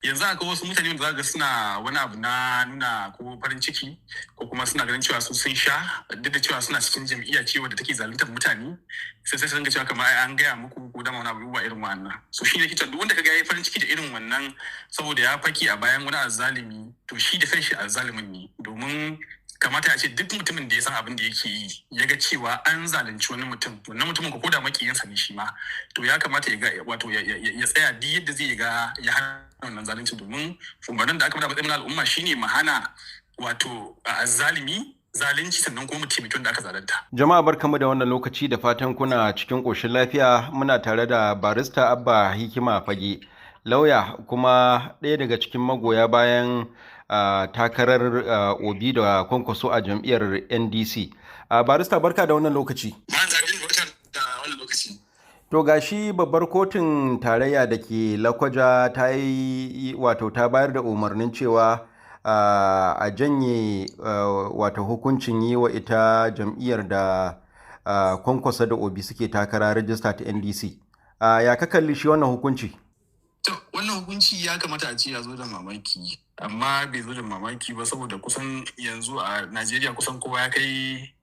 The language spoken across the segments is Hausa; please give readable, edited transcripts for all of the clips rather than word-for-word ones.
Yanzu akwai wasu mutane wanda zaka suna wani abu na nuna ko farin ciki ko kuma suna ganin cewa su sun sha, duk da cewa suna cikin jam'iyya ce wadda take zaluntar mutane, sai su dinga cewa kamar ai an gaya muku ko dama wani abubuwa irin wannan. So shi ne cewa duk wanda kaga yayi farin ciki da irin wannan saboda ya faki a bayan wani azzalumi, to shi da kanshi azzalumin ne. Domin kamata a ce duk mutumin da ya san abin da yake yi, ya ga cewa an zalunci wani mutum, wannan mutumin ko da makiyinsa ne shi ma, to ya kamata ya ga wato ya tsaya duk yadda zai ga ya hana wannan zalunci. Domin umarnin da aka bada matsayin al'umma shine mu hana wato azzalimi zalunci, sannan kuma mu taimaki wanda aka zalunta. Jama'a, barkamu da wannan lokaci, da fatan kuna cikin ƙoshin lafiya. Muna tare da Barista Abba Hikima Fage, lauya kuma ɗaya daga cikin magoya bayan takarar Obi da Kwankwaso a jam'iyyar NDC. Barista, barka da wannan lokaci. Barka da wannan lokaci. To, gashi babbar kotun tarayya da ke Lakwaja ta yi wato ta bayar da umarnin cewa a janye wato hukuncin yi wa ita jam'iyyar da Kwankwaso da Obi suke takara rajista ta NDC. Ya ka kalli shi wannan hukunci? To, wannan hukunci ya kamata a ce ya zo da mamaki, amma bai zo da mamaki ba, saboda kusan yanzu a Najeriya kusan kowa ya kai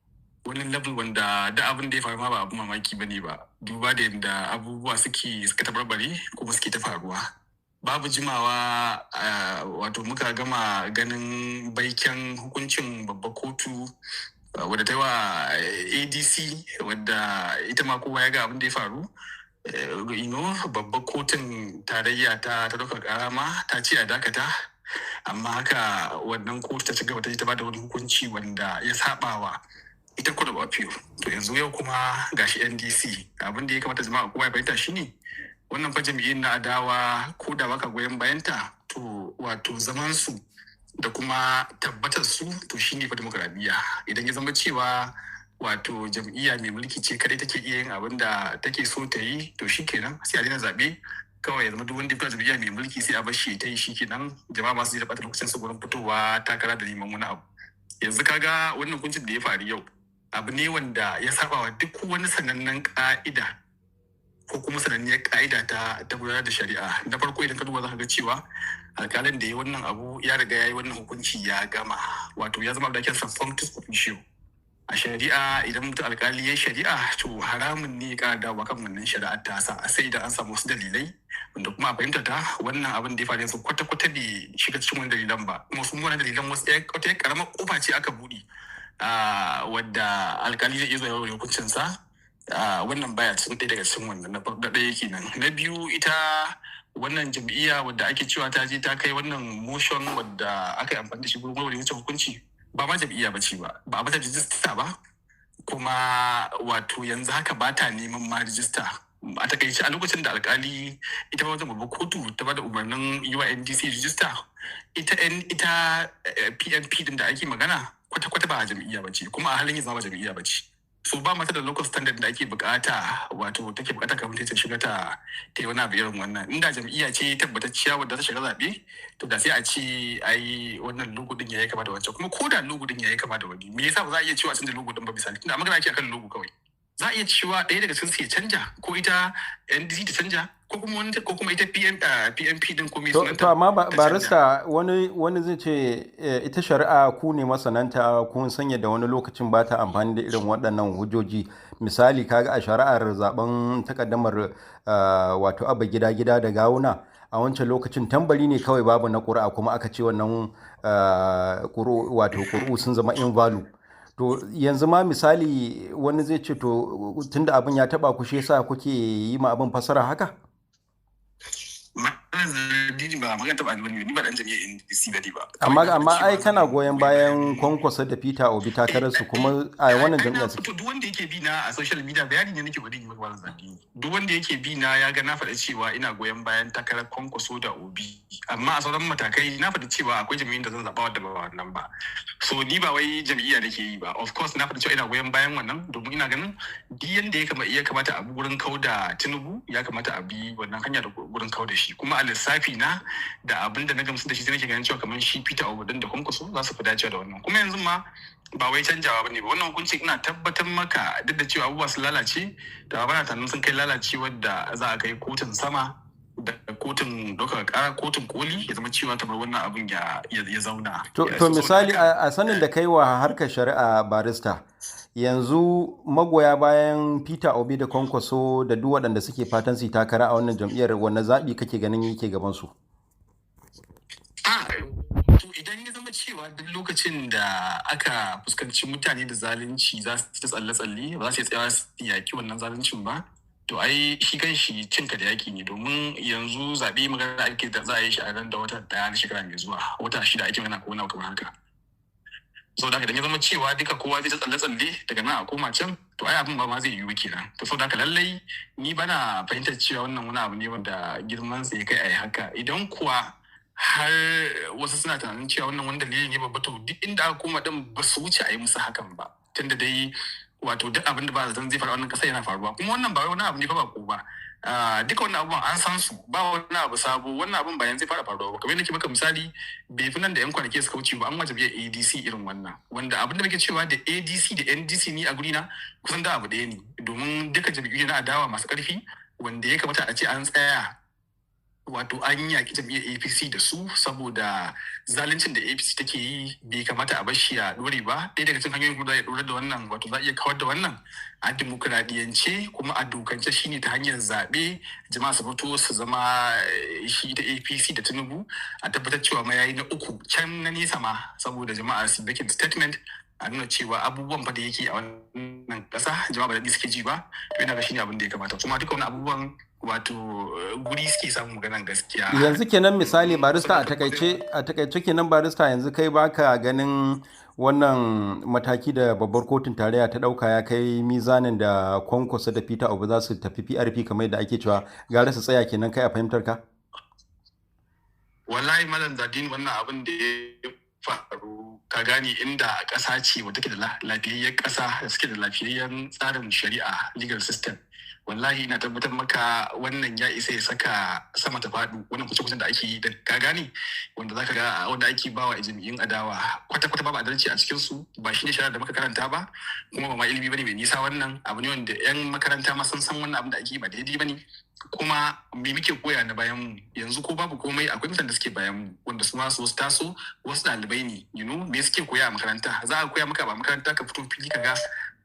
wani level wanda da abin da ya faru ma ba abin mamaki ba ne ba, duba da yadda abubuwa suka tabarbare kuma suke ta faruwa. Babu jimawa wato muka gama ganin baiken hukuncin babbar kotu wadda ta yi wa ADC, wadda ita ma kowa ya ga abin da ya faru. Babbar kotun tarayya ta ɗaukar ƙara ma ta ce a dakata, amma haka wannan kotu ta ci gaba ta bada wani hukunci wanda ya saba wa ita Court of Appeal. To, yanzu yau kuma gashi NDC. Abin da ya kamata jama'a kowa ya fahimta shine wannan fa jam'iyyun na adawa, ko da baka goyon bayanta, to wato zaman su da kuma tabbatar su, to shine fa demokradiyya. Idan ya zama cewa wato jam'iyya mai mulki ce kadai take iya yin abin da take so ta yi, to shikenan sai a daina zaɓe kawai, ya zama duk wanda ya fito jam'iyya mai mulki sai a bar shi ta yi. Shikenan jama'a ba su da ɓata lokacin su gurin fitowa takara da neman wani abu. Yanzu kaga wannan hukuncin da ya faru yau abu ne wanda ya saba wa duk wani sanannen ka'ida ko kuma sananniyar ka'ida ta gudanar da shari'a. Na farko, idan ka duba za ka ga cewa alkalin da ya wannan abu ya riga ya yi wannan hukunci ya gama, wato ya zama da ake sa functus officio a shari'a. Idan mutum alkali ya shari'a, to haramun ne ya kara dawowa kan wannan shari'ar tasa, sai idan an samu wasu dalilai, wanda kuma a fahimta ta wannan abin da ya faru yanzu kwata-kwata bai shiga cikin wani dalilan ba. Kuma sun wani dalilan wasu wata karamar kofa ce aka buɗe wadda alkali zai iya zuwa yawon hukuncinsa. Wannan baya cikin ɗaya daga cikin wannan. Na ɗaya kenan. Na biyu, ita wannan jam'iyya wadda ake cewa ta je ta kai wannan motion wadda aka yi amfani da shi gurin warware wancan hukunci, ba ma jam'iyya ba ce ba, ba a mata rijista ba, kuma wato yanzu haka ba ta neman ma rijista. A takaice, a lokacin da alkali ita wajen babbar kotu ta bada umarnin yi wa NDC rijista, ita PNP din da ake magana kwata-kwata ba a jam'iyya ba ce, kuma a halin yanzu ba jam'iyya ba ce. So ba mata da locus standard da ake bukata, wato take bukata kafin ta shiga ta yi wani abu irin wannan. Inda jam'iyya ce tabbatacciya wadda ta shiga zaɓe, to da sai a ce ai wannan logo din yayi kama da wancan. Kuma ko da logo din yayi kama da wani, me yasa ba za a iya cewa canza logo din ba? Misali, tunda magana ake akan logo kawai, za a iya cewa ɗaya daga cikin su ya canja, ko ita NDC ta canja, ko kuma wani, ko kuma ita PNP din, ko me sunanta. To, amma barista, wani zai ce ita shari'a ku ne masananta, kun sanya da wani lokacin ba ta amfani da irin waɗannan hujjoji. Misali, kaga a shari'ar zaben takaddamar wato Abba Gida Gida da Gawuna, a wancan lokacin tambari ne kawai babu na ƙuri'a, kuma aka ce wannan wato ƙuri'u sun zama invalid. To, yanzu ma misali wani zai ce to tunda abin ya taba ku, shi yasa kuke yi ma abin fasara haka? Ba magana taba ni, ni ba dan jam'iyyar NDC ba ne ba. Amma ai kana goyon bayan Kwankwaso da Peter Obi takarar su, kuma a wannan jam'iyyar su. To, duk wanda yake bi na a social media, bayani ne nake bari yi maka wannan zabi. Duk wanda yake bi na ya ga na faɗa cewa ina goyon bayan takarar Kwankwaso da Obi, amma a sauran matakai na faɗi cewa akwai jam'iyyun da zan zaɓa wadda ba wannan ba. So ni ba wai jam'iyya nake yi ba. Of course na faɗi cewa ina goyon bayan wannan, domin ina ganin duk yanda ya kamata a bi gurin kauda Tinubu, ya kamata a bi wannan hanya da gurin kauda shi. Kuma a lissafi na da abin da na gamsu da shi, sai nake ganin cewa kamar shi Peter Obi din da Kwankwaso za su fi dacewa da wannan. Kuma yanzu ma ba wai canjawa bane ba wannan hukunci. Ina tabbatar maka, duk da cewa abubuwa sun lalace, da ba na tunanin sun kai lalacewar da za a kai kotun sama. Da kotun ɗaukar ƙara, kotun koli, ya zama cewa ta bar wannan abin ya zauna. To misali, a sanin da kai wa harkar shari'a, barista, yanzu magoya bayan Peter Obi da Kwankwaso da duk waɗanda suke fatan su takara a wannan jam'iyyar, wanne zaɓi kake ganin yake gaban su? To, idan ya zama cewa duk lokacin da aka fuskanci mutane da zalunci za su ta tsalle-tsalle, ba za su tsaya su yaki wannan zaluncin ba, to ai shi kan shi cinka da yaki ne. Domin yanzu zaɓe magana ake da za a yi shi a nan da wata 1 na shekara mai zuwa, wata 6 ake magana ko wani kamar haka. Saboda haka, idan ya zama cewa duka kowa zai ta tsalle-tsalle daga nan a koma can, to ai abin ba ma zai yiwu kenan. To saboda haka, lallai ni bana fahimtar cewa wannan wani abu ne wanda girman sa ya kai a yi haka. Idan kuwa har wasu suna tunanin cewa wannan wani dalili ne babba, to duk inda aka koma din ba su wuce a yi musu hakan ba, tunda dai wato duk abin da ba zaton zai faru wannan kasa yana faruwa. Kuma wannan ba wani abu ne fa ba ko ba, duka wannan abubuwan an san su, ba wani abu sabo. Wannan abun ba yanzu zai fara faruwa ba. Kamar yadda maka misali, bai fi nan da yan kwanaki suka wuce ba an wajen biya ADC irin wannan, wanda abin da muke cewa da ADC da NDC, ni a guri na kusan da abu ɗaya ne, domin duka jam'iyyu na adawa masu ƙarfi wanda ya kamata a ce an tsaya, wato an yaki jam'iyyar APC da su, saboda zaluncin da APC take yi bai kamata a bar shi ya dore ba. Ɗaya daga cikin hanyoyin kuma za a iya dorar da wannan, wato za a iya kawar da wannan a dimokuraɗiyance kuma a dokance, shine ta hanyar zaɓe, jama'a su fito su zama shi ta APC da Tinubu a tabbatar cewa ma yayi na uku can na nesa ma, saboda jama'a su making statement a nuna cewa abubuwan fa da yake a wannan ƙasa jama'a ba daɗi suke ji ba. To ina ga shine abin da ya kamata. Kuma duka wani abubuwan wato guri suke samun maganan gaskiya. Yanzu kenan misali, barista, a takaice kenan, barista, yanzu kai baka ganin wannan mataki da babbar kotun tarayya ta dauka ya kai mizanin da Kwankwaso da Peter Obi za su tafi PRP kamar yadda ake cewa, gara su tsaya kenan kai a fahimtar ka? Wallahi Malam Zadin, wannan abin da ya faru, ka gane, inda ƙasa ce wadda take da lafiyayyen ƙasa da suke da lafiyayyen tsarin shari'a, legal system, wallahi ina tabbatar maka wannan ya isa ya saka sama ta faɗu. Wannan kuce-kucen da ake yi da ka gane, wanda zaka ga wanda ake bawa jami'in adawa, kwata-kwata babu adalci a cikin su. Ba shine shari'a da muka karanta ba, kuma ba ma ilimi bane mai nisa. Wannan abu ne wanda yan makaranta ma sun san wannan abin da ake yi ba daidai bane. Kuma me muke koya na bayan mu yanzu? Ko babu komai, akwai mutanen da suke bayan mu wanda su ma su wasu taso wasu ɗalibai ne. Me suke koya a makaranta? Za a koya maka ba makaranta, ka fito fili ka ga,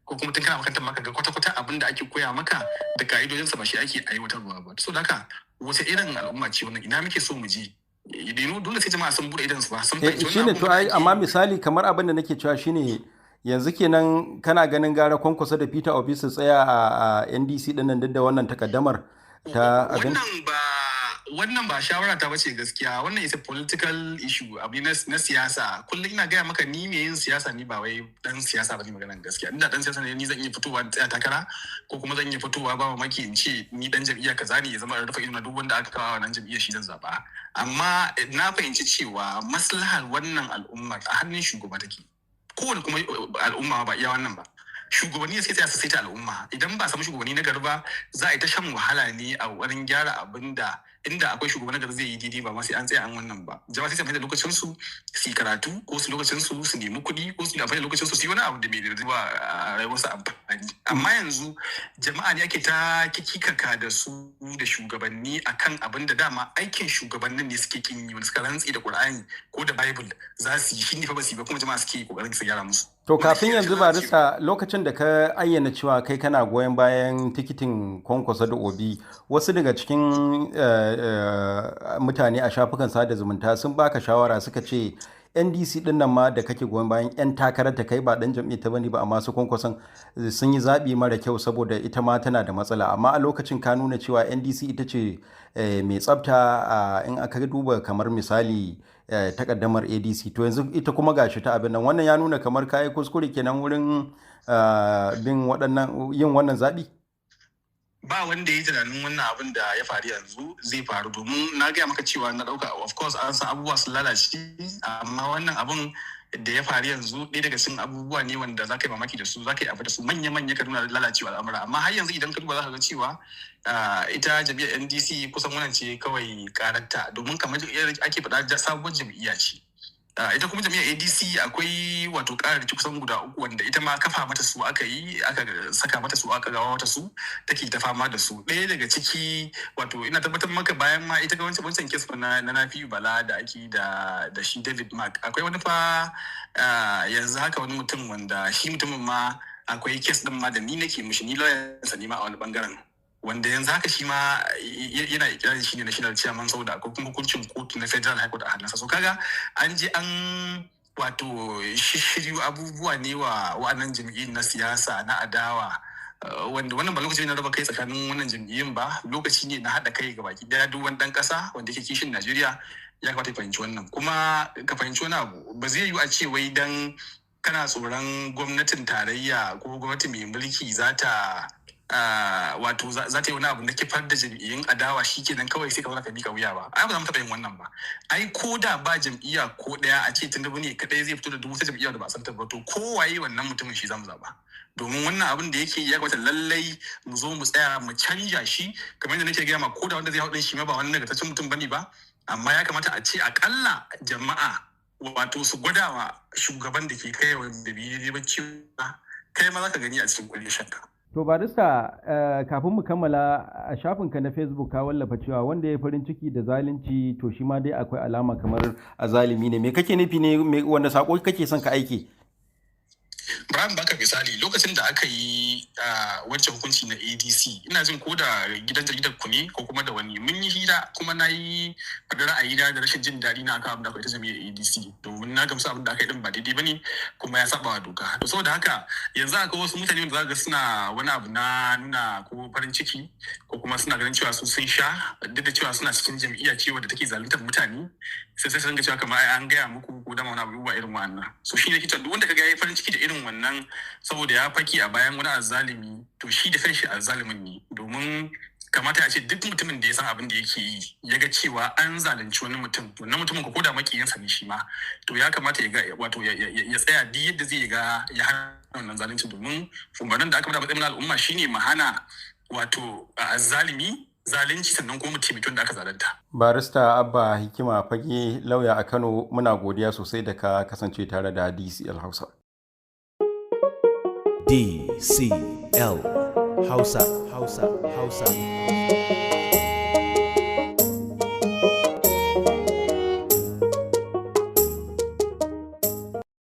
ko kuma tun kana makarantar maka ga kwata-kwata abin da ake koya maka da ka'idojinsa ba shi ake aiwatarwa ba. So haka, wace irin al'umma ce wannan? Ina muke so mu je? Dole sai jama'a sun bude idan su ba sun fahimci wannan. Shine to ai, amma misali kamar abin da nake cewa shine, yanzu kenan kana ganin gara Kwankwaso da Peter Obi su tsaya a NDC din nan duk da wannan takaddamar ta abin? Wannan ba shawara ta bace gaskiya. Wannan is a political issue, abu na siyasa. Kullum ina gaya maka, ni mai yin siyasa ni ba wai dan siyasa ba ne, maganan gaskiya. Inda dan siyasa ne ni, zan iya fitowa tsaya takara, ko kuma zan iya fitowa ba mamaki in ce ni dan jam'iyya kaza ne, ya zama rufe ido na, duk wanda aka kawo wannan jam'iyyar shi zan zaba. Amma na fahimci cewa maslahar wannan al'ummar a hannun shugaba take. Kowane kuma al'umma, ba iya wannan ba, shugabanni sai tsaya su saita al'umma. Idan ba samu shugabanni na gari ba, za a yi ta shan wahala ne a wurin gyara abin da inda akwai shugaban na gari zai yi daidai, ba ma sai an tsaya an wannan ba. Jama'a sai su amfani da lokacin su su yi karatu, ko su lokacin su su nemi kuɗi, ko su amfani da lokacin su su yi wani abu da mai da zuwa a rayuwarsu amfani. Amma yanzu jama'a ne ake ta kikikaka da su da shugabanni akan abin da dama aikin shugabannin ne suke kin yi, wanda suka rantsi da Qur'ani ko da Bible za su yi, shi ne fa ba su yi ba, kuma jama'a suke kokarin su gyara musu. To kafin yanzu, barista, lokacin da ka ayyana cewa kai kana goyon bayan tikitin Kwankwaso da Obi, wasu daga cikin mutane a shafukan sada zumunta sun baka shawara, suka ce NDC din nan ma da kake goyon bayan 'yan takarar ta, kai ba dan jam'iyyar ta bane ba, amma su Kwankwason sun yi zaɓi mara kyau saboda ita ma tana da matsala. Amma a lokacin ka nuna cewa NDC ita ce mai tsafta in aka duba kamar misali takaddamar ADC. To yanzu ita kuma gashi ta abin nan. Wannan ya nuna kamar kayi kuskure kenan wurin bin waɗannan yin wannan zaɓi? Ba wanda ya yi tunanin wannan abin da ya faru yanzu zai faru, domin na gaya maka cewa na ɗauka, of course an san abubuwa sun lalace, amma wannan abin da ya faru yanzu ɗaya daga cikin abubuwa ne wanda za ka yi mamaki da su, za ka yi abu da su manya-manya ka nuna lalacewa al'amura. Amma har yanzu idan ka duba, za ka ga cewa ita jam'iyyar NDC kusan wannan ce kawai karanta, domin kamar ake faɗa, sabuwar jam'iyya ce. Ita kuma jam'iyyar ADC akwai wato ƙararraki kusan guda uku wanda ita ma kafa mata su aka yi, aka saka mata su, aka gawa mata su, take ta fama da su. Ɗaya daga ciki, wato ina tabbatar maka, bayan ma ita wancan case na Nafi'u Bala da ake da shi David Mark, akwai wani fa yanzu haka wani mutum wanda shi mutumin ma akwai case din ma da ni nake mishi, ni lawyer sa ne ma a wani bangaren, wanda yanzu haka shi ma yana ikirarin shi ne national chairman, saboda akwai kuma hukuncin kotu na Federal High Court a hannunsa. So kaga an je an wato shishiryu abubuwa ne wa wa'annan jam'iyyun na siyasa na adawa, wanda wannan ba lokaci ne na raba kai tsakanin wannan jam'iyyun ba, lokaci ne na haɗa kai ga baki daya. Duk wani ɗan ƙasa wanda yake kishin Najeriya ya kamata ya fahimci wannan. Kuma ka fahimci wani abu, ba zai yiwu a ce wai dan kana tsoron gwamnatin tarayya ko gwamnati mai mulki za ta wato za ta yi wani abu na kifar da jam'iyyun adawa, shikenan kawai sai ka zauna ka mika wuya ba. Ai ba za mu taɓa yin wannan ba. Ai ko da ba jam'iyya ko ɗaya, a ce Tinubu ne kadai zai fito da duk wata jam'iyya da ba a san ta ba, to kowaye wannan mutumin shi zamu zaba, domin wannan abin da yake ya kamata lallai mu zo mu tsaya mu canja shi. Kamar yadda nake gaya ma, ko da wanda zai hau din shi ma ba wani nagartaccen mutum bane ba, amma ya kamata a ce akalla jama'a wato su gwada wa shugaban da ke kai wanda bai daidai ba cewa kai ma za ka gani a cikin kullum shakka. To barista, kafin mu kammala, a shafinka na Facebook ka wallafa cewa wanda ya farin ciki da zalunci to shi ma dai akwai alama kamar azalimi ne. Me kake nufi ne, wanda sako kake son ka aiki? Brian, baka misali, lokacin da aka yi wancan hukunci na ADC, ina jin ko da gidan jaridar ku ne ko kuma da wani mun yi hira, kuma na yi faɗi ra'ayina da rashin jin daɗi na akan abin da aka yi ta jam'iyyar ADC, domin na gamsu abin da aka yi din ba daidai bane kuma ya saba wa doka. To saboda haka yanzu akwai wasu mutane wanda za ga suna wani abu na nuna ko farin ciki ko kuma suna ganin cewa su sun sha, duk da cewa suna cikin jam'iyya ce wadda take zaluntar mutane, sai sun ga cewa kamar ai an gaya muku ko dama wani abubuwa irin wannan. So shi ne ke duk wanda kaga yayi farin ciki da irin wannan saboda ya faki a bayan wani azzalimi, to shi da kanshi azzalimin ne, domin kamata a ce duk mutumin da ya san abin da yake yi ya ga cewa an zalunci wani mutum, wannan mutumin ko da makiyinsa ne shi ma, to ya kamata ya ga wato ya tsaya duk yadda zai ga ya hana wannan zalunci, domin umarnin da aka bada matsayin al'umma shine mu hana wato azzalimi zalunci, sannan kuma mu taimaki wanda aka zalunta. Barista Abba Hikima Fage, lauya a Kano, muna godiya sosai da ka kasance tare da DCL Hausa. DCL Hausa, Hausa, Hausa.